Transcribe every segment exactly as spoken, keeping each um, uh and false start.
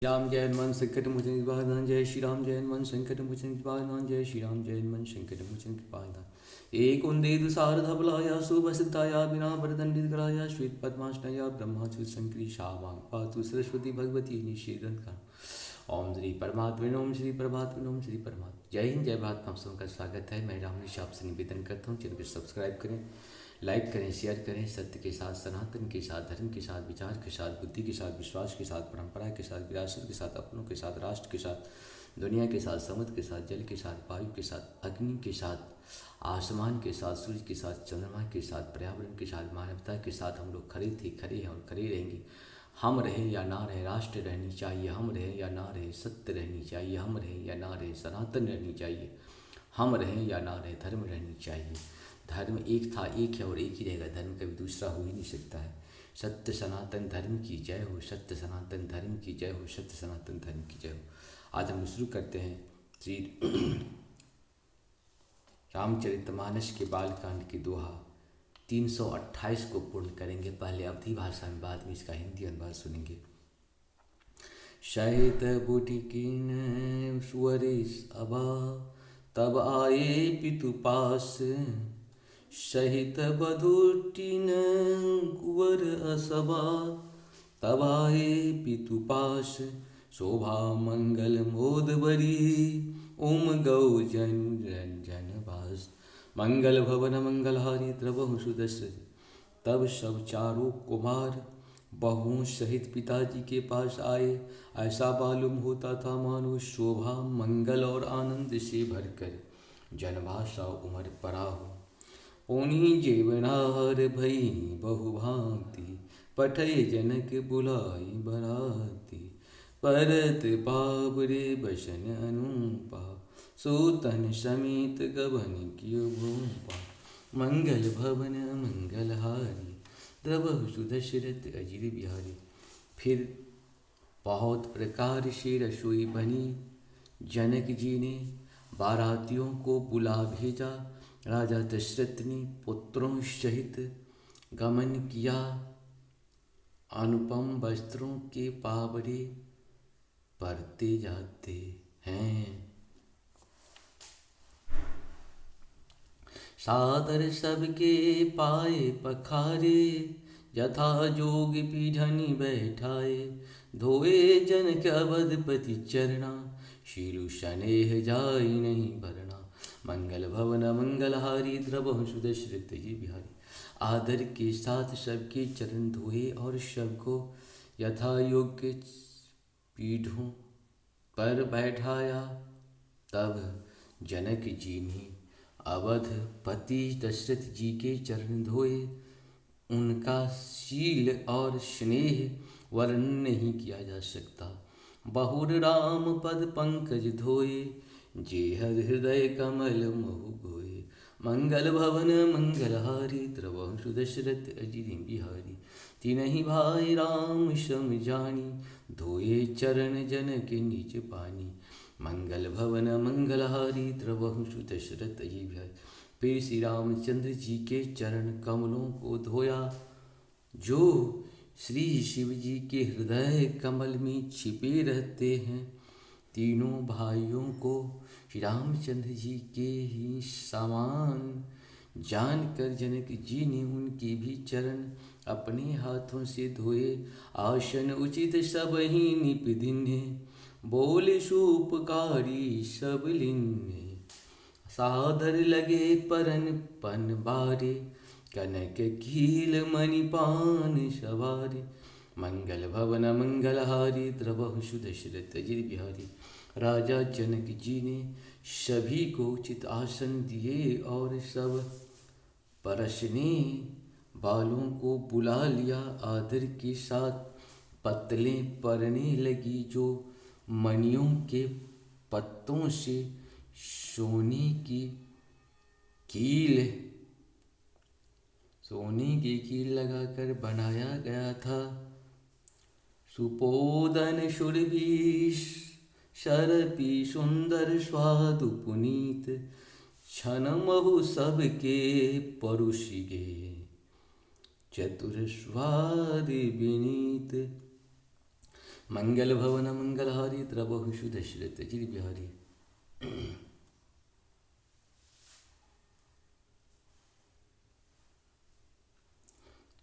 राम जय हनुमान संकट मोचन कृपादान, जय श्री राम जय हनुमान संकट मोचन कृपादान, जय श्री राम जय हनुमान संकट मोचन कृपादान। एक उंदे दुसार धबलाया शोभ सिद्धाया बिना पर दंडित कराया श्वेत पद्मासनया ब्रह्मा चूत संकरी शावांग पातु सरस्वती भगवती निषेधन का। ओम श्री परमात्मने नमः, ओम श्री परमात्मने नमः, ओम श्री परमात्मा। जय हिंद, जय भारत, आप सबका स्वागत है। मैं रामनीश आपसे निवेदन करता हूँ, चैनल को सब्सक्राइब करें, लाइक करें, शेयर करें। सत्य के साथ, सनातन के साथ, धर्म के साथ, विचार के साथ, बुद्धि के साथ, विश्वास के साथ, परंपरा के साथ, विरासत के साथ, अपनों के साथ, राष्ट्र के साथ, दुनिया के साथ, समुद्र के साथ, जल के साथ, वायु के साथ, अग्नि के साथ, आसमान के साथ, सूर्य के साथ, चंद्रमा के साथ, पर्यावरण के साथ, मानवता के साथ हम लोग खड़े थे, खड़े हैं और खड़े रहेंगे। हम रहें या ना रहें, राष्ट्र रहनी चाहिए, हम रहें या ना रहें, सत्य रहनी चाहिए, हम रहें या ना रहें, सनातन रहनी चाहिए, हम रहें या ना रहें, धर्म रहनी चाहिए। धर्म एक था, एक है और एक ही रहेगा। धर्म कभी दूसरा हो ही नहीं सकता है। सत्य सनातन धर्म की जय हो, सत्य सनातन धर्म की जय हो, सत्य सनातन धर्म की जय हो। आज हम शुरू करते हैं श्री रामचरितमानस के बालकांड की दोहा तीन सौ अट्ठाईस को पूर्ण करेंगे। पहले अवधी भाषा में, बाद में इसका हिंदी अनुवाद सुनेंगे। सहित बुटिकिन सुवरि सभा तब आए पितु पास। सहित बधुटिन कुंवर असभा तब आए पितु पास। शोभा मंगल मोद बरी उमगउ जनु रंजन बास। मंगल भवन मंगलहारी द्रवहु सुदशरथ। तब सब चारों कुमार बहुओं सहित पिताजी के पास आए। ऐसा मालूम होता था मानो शोभा मंगल और आनंद से भरकर जनभाषा उमड़ पड़ा हो। पुनि जेवनार भई बहुभांति पठई जनक बुलाई बराती। परत पावरे बसन अनुपा सो तन समेत गबन कियो भूपा। मंगल भवन मंगलहारी द्रवहु सुदशरथ अजिर बिहारी। फिर बहुत प्रकार से रसोई बनी। जनक जी ने बारातियों को बुला भेजा। राजा दशरथ ने पुत्रों सहित गमन किया। अनुपम वस्त्रों के पावड़े परते जाते हैं। सादर सबके पाए पखारे, यथा जोग पीढ़नि बैठाए। धोए जनक अवधपति चरणा, शीलु सनेह जाई नहीं भरणा। मंगल भवन मंगलहारी, द्रवहु सुदशरथ अजिर बिहारी। आदर के साथ सबके चरण धोए और सबको यथा योग्य पीढ़ों पर बैठाया। तब जनक जी ने अवधपति दशरथ जी के चरण धोए। उनका शील और स्नेह वर्णन नहीं किया जा सकता। बहुर राम पद पंकज धोए, जे हर हृदय कमल महु गोए। मंगल भवन मंगलहारी, द्रवहु सुदशरथ अजिर बिहारी। तिनहि भाई राम सम जानी, धोए चरण जनक निज पानी। मंगल भवन मंगलहारी, द्रवहु सुदशरथ अजिर बिहारी। फिर श्री रामचंद्र जी के चरण कमलों को धोया, जो श्री शिव जी के हृदय कमल में छिपे रहते हैं। तीनों भाइयों को श्री रामचंद्र जी के ही समान जानकर जनक जी ने उनके भी चरण अपने हाथों से धोए। आसन उचित सबहिं निपि दिन्हे, बोले सो उपकारी सब लिन्हे। सादर लगे परन पन बारे, कनक कील मणि पान सवारे। मंगल भवन मंगलहारी, द्रवहु सुदशरथ अजिर बिहारी। राजा जनक जी ने सभी को उचित आसन दिए और सब परसने वालों को बुला लिया। आदर के साथ पत्तलें परने लगी, जो मणियों के पत्तों से सोने की कील, सोने की कील लगाकर बनाया गया था। सुपोदन सुरभि सरपि सुंदर स्वादु पुनीत, छन महु सबके परुषि गे चतुर स्वादि विनीत। मंगल भवन मंगलहारी, द्रवहु सुदशरथ गिरि बिहारी।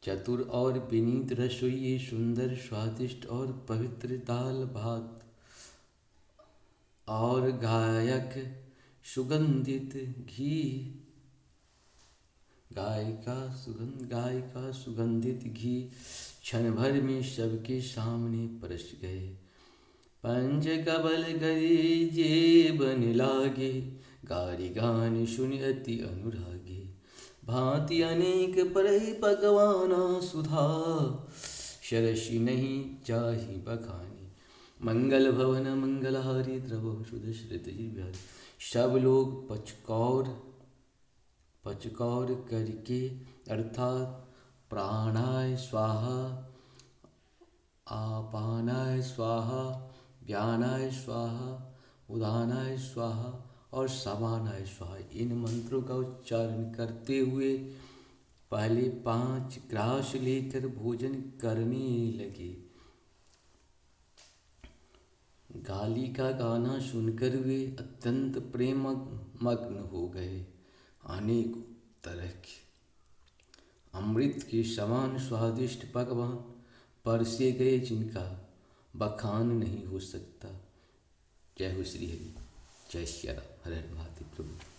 चतुर और विनीत रसोइये, सुंदर, स्वादिष्ट और पवित्र दाल भात और गायक सुगंधित घी, गाय का सुगंध, गाय का सुगंधित घी क्षण भर में सबके सामने परस गए। पंच कबल गरी जे बन लागे, गारि गान सुनि अति अनुरागे। भांति अनेक परहि पकवाना सुधा, सरसि नहीं जाहि बखानी। मंगल भवन मंगलहारी, द्रवहु सुदशरथ गिरि बिहारी। सब लोग पचकौर, पचकौर करके अर्थात प्राणाय स्वाहा, आपानाय स्वाहा, व्यानाय स्वाहा, उदानाय स्वाहा और समानाय स्वाहा, इन मंत्रों का उच्चारण करते हुए पहले पांच ग्रास लेकर भोजन करने लगे। गाली का गाना सुनकर वे अत्यंत प्रेम मग्न हो गए। अनेक तरह के अमृत के समान स्वादिष्ट पकवान परसे गए, जिनका बखान नहीं हो सकता। जय हो श्री हरि, जय सिया राम, हर हर महादेव प्रभु।